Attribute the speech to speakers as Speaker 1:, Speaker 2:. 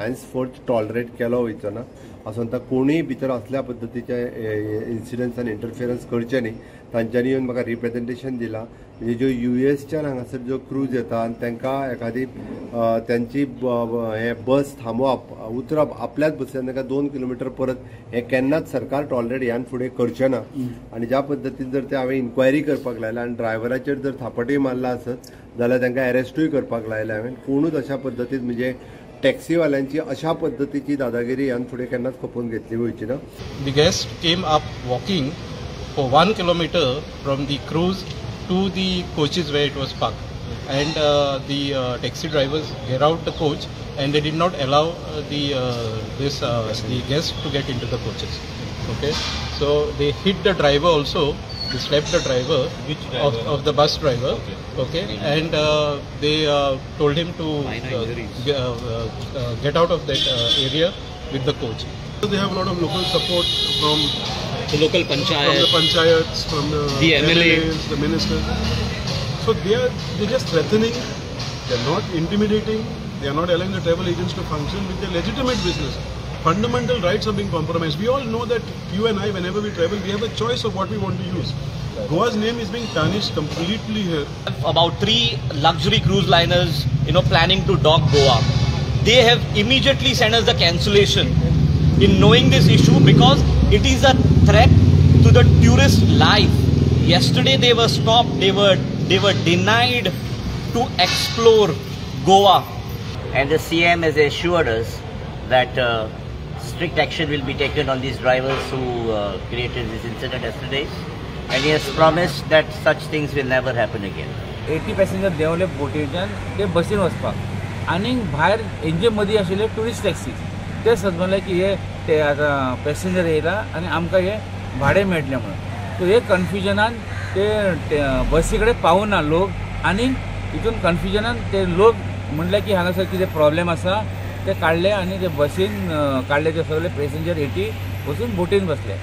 Speaker 1: हॅन्सफोर्थ tolerate केलो वयचो ना. असो कोणूय भितर असल्या पद्दतीचे इन्सिडंट्स आनी इंटरफियरन्स करचे न्ही. तांच्यांनी येवन म्हाका रिप्रेजेंटेशन दिलां. म्हणजे ज्यो युएसच्यान हांगासर ज्यो क्रूज येता आनी तांकां एखादी तांची हे बस थांबोवप, उतरप आपल्याच बसीन तांकां 2 किलोमिटर परत, हें केन्नाच सरकार टॉलरेट ह्यान फुडें करचें ना. आनी ज्या पद्दतीन जर ते हांवें इन्क्वायरी करपाक लायला आनी ड्रायव्हराचेर जर थापटूय मारला आसत जाल्यार तांकां एरेस्टूय करपाक लायला हांवें. कोणूच अशा पद्दतीन म्हणजे टॅक्सीवाल्यांची अशा पद्दतीची दादागिरी ह्यान फुडें केन्नाच खपोवन घेतली वयची ना.
Speaker 2: The guest came up walking for 1 kilometer from the cruise to the coaches where it was parked, and the taxi drivers get out the coach and they did not allow the guests to get into the coaches. Okay, so they hit the driver also. They slapped the driver.
Speaker 3: Which driver?
Speaker 2: Of the bus driver. Okay, and they told him to get out of that area with the coach.
Speaker 4: So they have a lot of local support from
Speaker 3: the local panchayat,
Speaker 4: from the panchayats, from the MLAs, the ministers. So they're just threatening. They're not intimidating. They are not allowing the travel agents to function with their legitimate business. Fundamental rights are being compromised. We all know that you and I, whenever we travel, we have a choice of what we want to use. Goa's name is being tarnished completely here.
Speaker 3: About 3 luxury cruise liners, planning to dock Goa. They have immediately sent us the cancellation in knowing this issue because it is a threat to the tourist life. Yesterday they were stopped. They were denied to explore Goa.
Speaker 5: And the CM has assured us that strict action will be taken on these drivers who created this incident yesterday, and he has promised that such things will never happen again.
Speaker 6: 80 passenger देंवले बोटीच्यान ते बसीन वचपाक आनी भायर हेंचे मदीं आशिल्ले tourist taxi ते समजले की हे ते आतां पॅसेंजर येयला आनी आमकां हे भाडें मेळटलें म्हणून. सो हे कन्फ्युजनान ते बसी कडेन पावना लोक आनी हितून कन्फ्युजनान ते लोक म्हणले की हांगासर कितें प्रॉब्लेम आसा ते काडले आनी ते बसीन काडले ते सगळे पॅसेंजर 80 वचून बोटीन बसले.